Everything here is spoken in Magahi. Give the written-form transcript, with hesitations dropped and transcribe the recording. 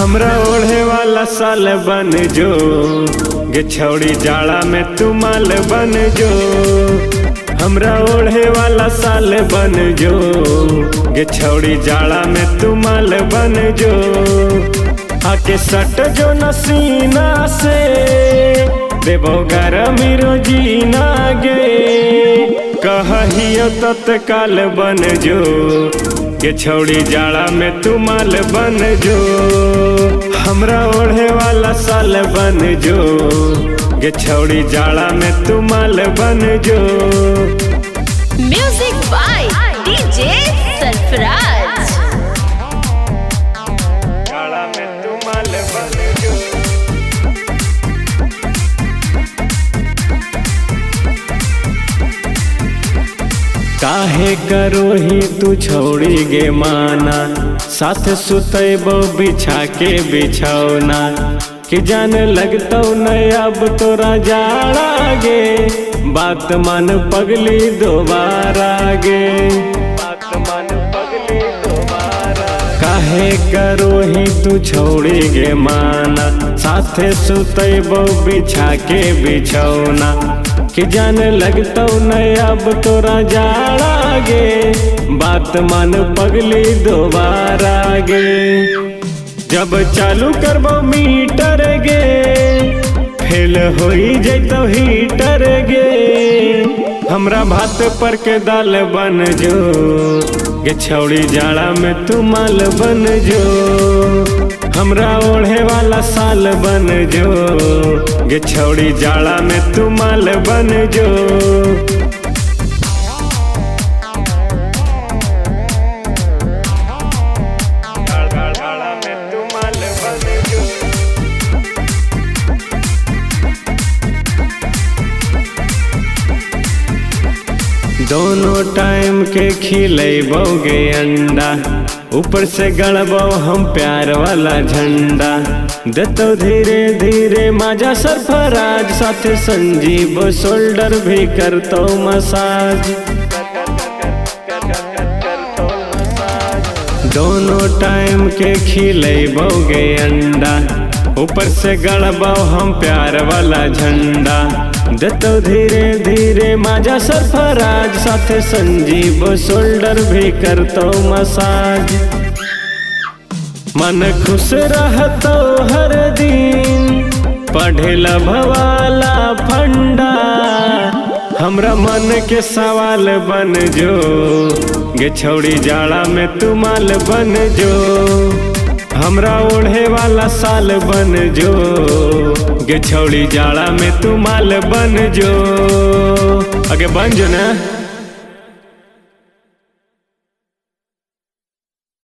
हमरा ओढ़े वाला साल बन जो गे छौड़ी जाड़ा में तू माल बन जो। हमरा ओढ़े वाला साल बन जो गे छौड़ी जाड़ा में तू माल बन जो। आके सट जो नसीना से देबो गरमी रोजीना गे, कहियो तत्काल बन जो गे छौड़ी जाड़ा में तू माल बन जो। हमरा ओढ़े वाला साल बन जो गे छौड़ी जाड़ा में तू माल बन जो। Music by DJ Sarfaraz. जाड़ा में तू माल बन जो। काहे करो ही तू छौड़ी गे माना, साथ सुतैबो बिछा के बिछौना। कि जान लगतौ न अब तोरा जाड़ा गे, बात मान पगली दोबारा गे, बात मान पगली दोबारा। काहे करो ही तू छौड़ी गे माना, साथे सुतैबो बिछा के बिछौना। कि जान लगतौ न अब तोरा जाड़ा गे, बात मान पगली दोबारा गे। जब चालू करबो मीटर गे, फेल होई जैतौ हीटर गे। हमरा भात पर के दाल बन जो गे छौड़ी जाड़ा में तू माल बन जो। हमरा ओढ़े वाला साल बन जो गे छौड़ी जाड़ा में तू माल बन जो। जाड़ा में तू माल बन जो। दोनों टाइम के खिलैबो गे अंडा, ऊपर से गड़बो हम प्यार वाला झंडा। देतो धीरे धीरे माजा सरफराज, साथे संजीव शोल्डर भी करतो मसाज। दोनों टाइम के खिलैबो गे अंडा, ऊपर से गड़बो हम प्यार वाला झंडा। देतो धीरे धीरे माजा सरफराज, साथे संजीव शोल्डर भी करतो मसाज। मन खुश रहतो हर दिन, पढ़ेला भवाला फंडा। हमरा मन के सवाल बन जो गे छौड़ी जाड़ा में तू माल बन जो। हमरा ओढ़े वाला साल बन जो गे छौड़ी जाड़ा में तू माल बन जो। अगे बन जो ना।